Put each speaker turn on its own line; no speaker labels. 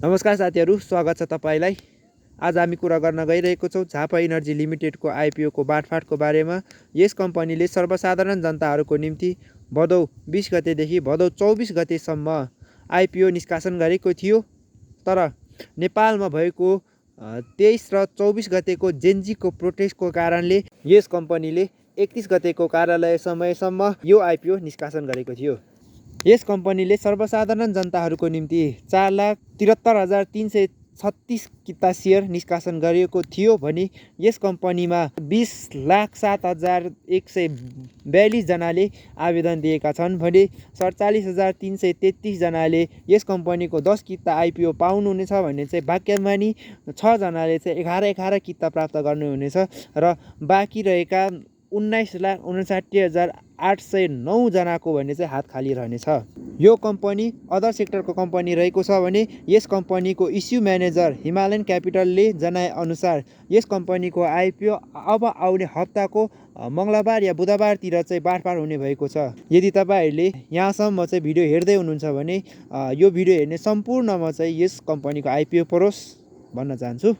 नमस्कार साथीहरू, स्वागत छ तपाईलाई। आज हामी कुरा गर्न गइरहेको छौँ झापा इनर्जी लिमिटेडको आइपिओको बाँडफाँडको बारेमा। यस कम्पनीले सर्वसाधारण जनताहरूको निम्ति भदौ 20 गतेदेखि भदौ 24 गतेसम्म आइपिओ निष्कासन गरेको थियो। तर नेपालमा भएको 23 र 24 गतेको जेन्जीको प्रोटेस्टको कारणले यस कम्पनीले 31 गतेको कार्यालय समयसम्म यो आइपिओ निष्कासन गरेको थियो। यस कम्पनीले सर्वसाधारण जनताहरूको निम्ति 4,73,336 किता सेयर निष्कासन गरेको थियो भने यस कम्पनीमा 20,07,142 जनाले आवेदन दिएका छन् भने 47,333 जनाले यस कम्पनीको 10 किता आइपिओ पाउनुहुनेछ भने चाहिँ भाग्यमानी 6 जनाले चाहिँ 11 किता प्राप्त गर्नुहुनेछ र बाँकी रहेका 19,59,809 जनाको भने चाहिँ हात खाली रहनेछ। यो कम्पनी अदर सेक्टरको कम्पनी रहेको छ भने यस कम्पनीको इस्यु म्यानेजर हिमालयन क्यापिटलले जनाए अनुसार यस कम्पनीको आइपिओ अब आउने हप्ताको मङ्गलबार या बुधबारतिर चाहिँ बाँडफाँड हुने भएको छ। यदि तपाईँहरूले यहाँसम्म चाहिँ भिडियो हेर्दै हुनुहुन्छ भने यो भिडियो हेर्ने सम्पूर्णमा चाहिँ यस कम्पनीको आइपिओ परोस् भन्न चाहन्छु।